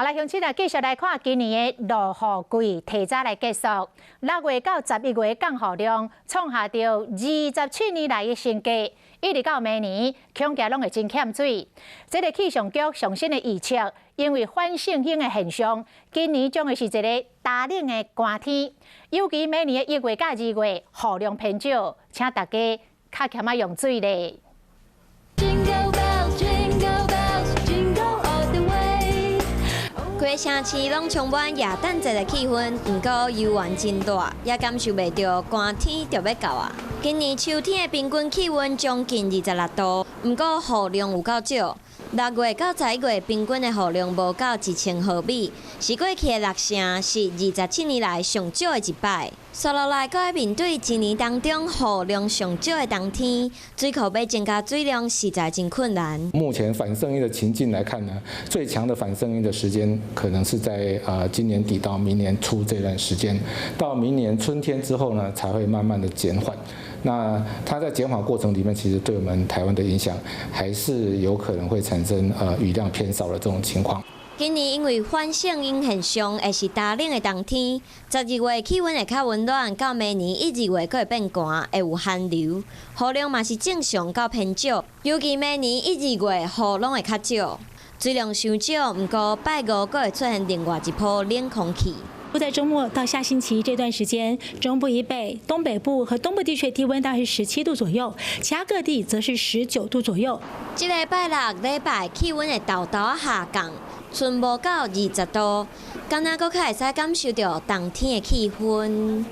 好來，鄉親啊，繼續來看今年的落雨季提早來結束，6月到11月降雨量創下著27年來的新低，一直到明年，恐驚攏會真欠水。這个氣象局上新的預測，因為反聖嬰的現象，今年將會是一个焦冷的寒天，尤其明年的1月佮2月雨量偏少，請大家較儉仔用水咧。 Jingle bells, jingle bells, jingle all the way. 規城市攏充滿耶誕節的氣氛，毋過猶原真熱，也感受袂著寒天就欲到啊。今年秋天的平均氣溫將近26度，毋過雨量有夠少。6月到11月平均的雨量無到1000毫米，是過去的六成，是27年來上少的一擺。紲落來，閣愛面對一年當中雨量上少的冬天，水庫欲增加水量實在真困難。目前反聖嬰的情境來看呢，最強的反聖嬰的時間可能是在今年底到明年初這段時間，到明年春天之後呢，才會慢慢的減緩。那它在減緩過程裡面，其實對我們台灣的影響，還是有可能會產生雨量偏少的這種情況。今年因為反聖嬰現象，會是焦冷的冬天，12月氣溫會較溫暖，到明年一二月閣會變寒，會有寒流，雨量嘛是正常到偏少，尤其明年一二月雨攏會較少，水量傷少，毋過拜五閣會出現另外一波冷空氣。在週末到下星期這段時間，中部以北、東北部和東部地區低溫大約是17度左右，其他各地則是19度左右。這个拜六禮拜氣溫會沓沓下降，賰無到20度，敢若閣較會使感受著冬天的氣氛。